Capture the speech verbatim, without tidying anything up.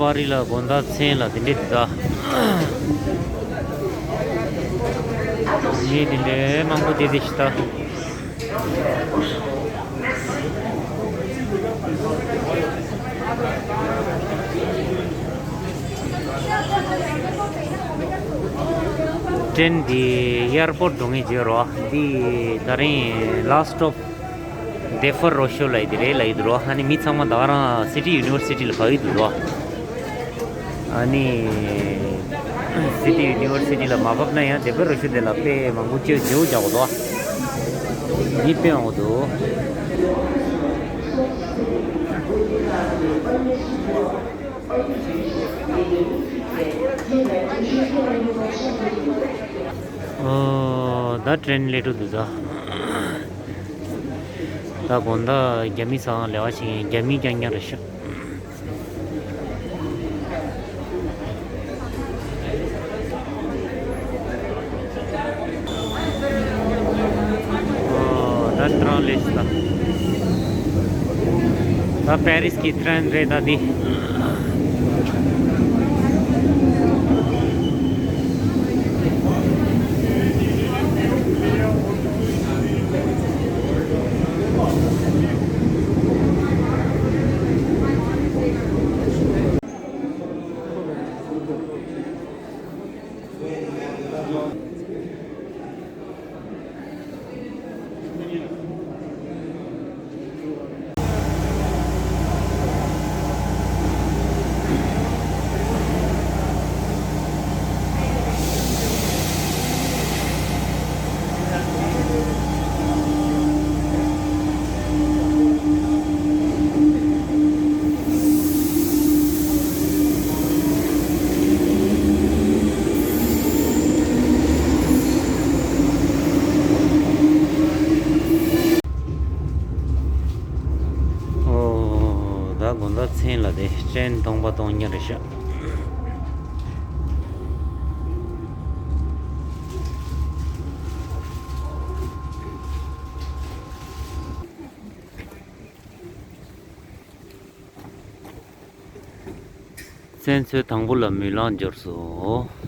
པར་རིས་ལ་དགོང་དག་མཚན་ལ་དེ་འདྲས་འདུག་ད། མི་དེ་འདྲས་མང་པོ་དེ་དེ་ཞིག་ད། ཀྲེན་འདི་ཨེར་པོར་འགྲོ་ངེས་བརྗོད་རོགས། འདི་ད་རིང་ལ་སི་ཊོབ་དེ་ཕར་རོ་ཤོ་ལ་ཡི་དེ་རེད་ལ་ཡི་དུ་རོ། ཨ་ནི་མི་ཚང་མ་ད་ག་རང་སི་ཊི་ཡུ་ནི་ཝར་སི་ཊི་ལ་བབས་ཡི་དུ་རོ། ཨ་ནི་སི་ཊི་ཡུ་ནི་ཝར་སི་ཊི་ལ་མ་བབས་ན་ཡང་དེ་ཕར་རོ་ཤོ་དེ་ལ་དཔེ་མང་པོ་ཅིག་བརྗེ་པོ་རྒྱག་དགོས་དོ། མི་དཔེ་མང་པོ་འདུག་ཨོ། ད་ཀྲེན་སླེབས་འགྲོ་འདུག་ད། ད་དགོང་དག་རྒྱ་མི་ཚང་ལས་ཀ་བྱེད་མཁན་རྒྱ་མི་རྐྱང་རྐྱང་རེད་ཤག་ཨོ། ད་ཏྲང་ལེ་ཤི་ལ། ད་པེ་རིས་ཀྱི་ཏྲེན་རེད་ད་འདི། ཨོ། ད་དགོང་དག་མཚན་ལ་དེ་ཀྲེན་སྟོང་པ་སྟོང་ཉག་རེད་ཤག་བཙན་འཛུལ་དང་པོ་ལ་མེ་གླང་འབྱོར་སོང་།